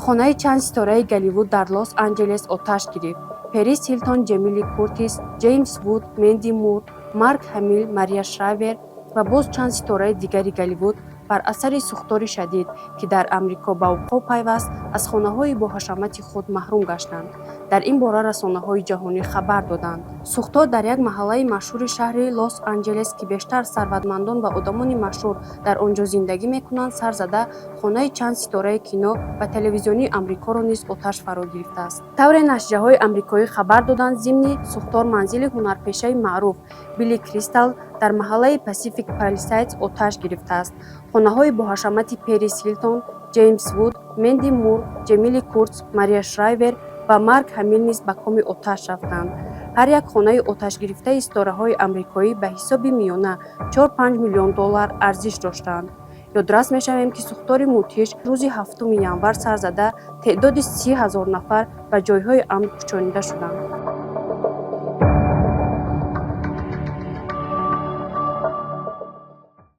Хонаи чанд ситораи Голливуд дар Лос Анҷелес оташ гирифт. Перис Хилтон, Ҷейми Ли Куртис, Ҷеймс Вуд, Менди Мур, Марк Ҳамил, Мария Шрайвер ва боз чанд ситораи дигари Голливуд бар асари сӯхтори шадид, ки дар Амрико ба вуқӯъ пайваст, аз хонаҳои боҳашамати худ маҳрум гаштанд. Дар ин бора расонаҳои ҷаҳонӣ хабар доданд. Сӯхтор дар як маҳаллаи машҳури шаҳри Лос Анҷелес, ки бештар сарватмандон ва одамони машҳур дар он ҷо зиндагӣ мекунанд, сар зада, хонаи чанд ситораи кино ва телевизионии Амрикоро низ оташ фаро гирифтааст. Тавре нашрияҳои амрикоӣ хабар доданд, зимни сӯхтор манзили ҳунарпешаи маъруф Билли Кристал дар маҳаллаи Пасифик Палисайдс оташ гирифтааст. Хонаҳои боҳашамати Перис Хилтон, Ҷеймс Вуд, Менди Мур, Ҷейми Ли Куртис, Мария Шрайвер ва Марк Ҳамил низ ба коми оташ рафтанд. Ҳар як хонаи оташгирифтаи ситораҳои амрикоӣ ба ҳисоби миёна 4-5 миллион доллар арзиш доштанд. Ёдрас мешавем, ки сӯхтори мудҳиш рӯзи 7 январ сар зада, теъдоди 30 000 нафар ба ҷойҳои амн кӯчонида шуданд.